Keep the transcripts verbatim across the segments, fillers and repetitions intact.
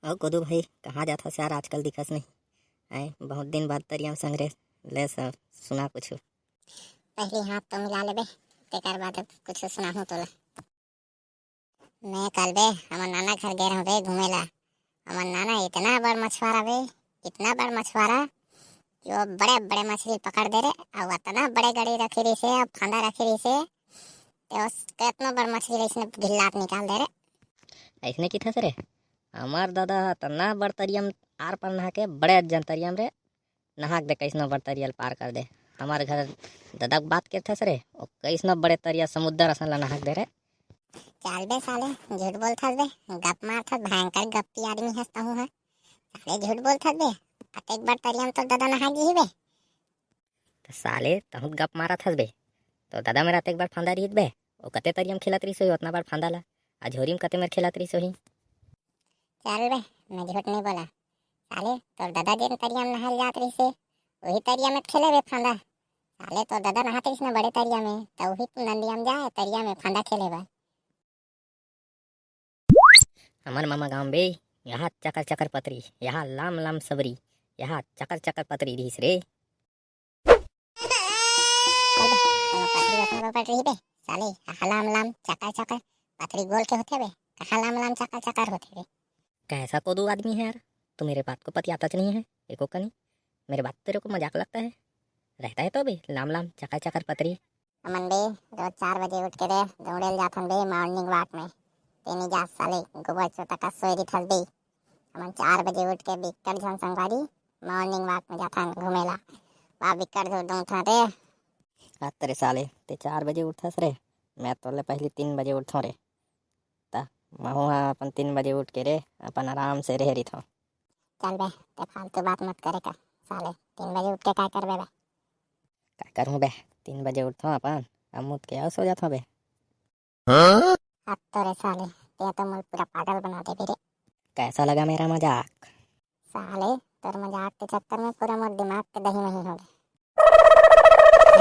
अउ कोदू भाई, कहाँ जात हस यार, आजकल दिखस नहीं। आए, बहुत दिन बाद तरिया म संग रे, ले स-, सुना कुछ। पहली हाथ तो मिला लेबे, तेकर बाद अब कुछ सुनाहूँ तोला। मैं कल बे हमर नाना घर गे रहूँ बे घूमे ला। हमर नाना इतना बड़ मछुआरा बे, इतना बड़ मछुआरा कि वो बड़े बड़े मछली पकड़ दे रे, अउ अतना बड़े गड़ी रखे रहिसे, अउ फांदा रखे रहिसे, ते वो कतनो बड़ मछली रहिसे ने गिल्लात निकाल दे रे। अइसने किथस रे, हमर दादा ह अतना बड़ तरिया म आर पार नहा के बड़े अज्जन तरिया म रे, नहाक दे कइसनो बड़ तरिया ल पार कर दे। हमर घर ददा के बात करथस रे, ओ कइसनो बड़े तरिया समुद्र असन ला नहाक दे रे। चल बे साले, झूठ बोलथस बे, गप मारथस, भयंकर गप्पी आदमी हस तहूँ ह। साले झूठ बोलथस बे, अतेक बड़ तरिया म तोर ददा नहा गिही बे। त साले तहूँ गप मारत हस बे, तोर ददा मेर अतेक बड़ फांदा रिहिस बे, ओ कते तरिया म खेलत रिहिस होही ओतना बड़ फांदा ला, आ झोरी म कते मेर खेलत रिहिस होही। चल बे, मैं झूठ नहीं बोला। साले तोर ददा जेन तरिया म नहाय ल जात रहिसे, उही तरिया म खेले बे फांदा। साले तोर ददा नहात रहिस न बड़े तरिया म, त उही नंदिया म जाय तरिया म फांदा खेले बर। हमर मामा गांव बे, यहाँ चकर चकर पतरी, यहाँ लाम लाम सबरी, यहाँ चकर चकर पतरी रिहिस रे। कोनो पथरी अपन बपट रही बे, साले, कहाँ लाम लाम चकर चकर पथरी गोल के होथे बे, कहाँ लाम लाम चकर चकर होथे बे। कैसा कोदू आदमी है यार, तू मेरे बात को पतियाता नहीं है एको कनी। मेरे बात तेरे को मजाक लगता है? रहता है तो बे लाम लाम चकर चकर पतरी। हमन बे रोज चार बजे उठ के रे दौड़े ल जाथन बे मॉर्निंग वॉक में। तेनी जा साले गोबर चोता का सोए रिथस बे। हमन चार बजे उठ के बिक्कट झन संगवारी मॉर्निंग वॉक में जाथन घूमे ला। वाह बिक्कट झन दौड़थन रे। हत रे साले, ते चार बजे उठथस रे, मैं तोले पहली तीन बजे उठथों रे। त महू ह अपन तीन बजे उठ के रे अपन आराम से रहे रिथों। चल बे, ते फालतू बात मत करे कर साले, तीन बजे उठ के काय करबे बे? काय करूँ बे, तीन बजे उठथों अपन, अब मुत के अउ सो जाथों बे। अब तो रे साले, ते तो मोल पूरा पागल बना देबे रे। कैसा लगा मेरा मजाक? साले, तोर मजाक के चक्कर में पूरा मोर दिमाग के दही मही हो गे।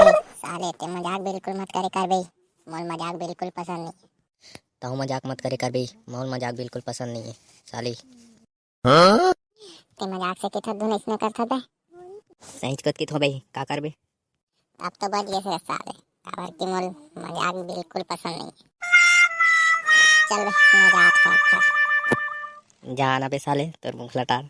ए, साले, ते मजाक बिल्कुल मत करे कर बे, मोल मजाक बिल्कुल पसंद नहीं। तहूँ मजाक मत करे कर बे, मोल मजाक बिल्कुल पसंद नहीं है, साले। ते मजाक से किथस धुन इसने करथस बे? सहीच कत किथों बे, का करबे? अब तो बच गे से साले, काबर कि मोल मजाक बिल्कुल पसंद नहीं है। चल बे, मैं जात हूँ अब घर। जा ना बे साले, तोर मुंह लटार।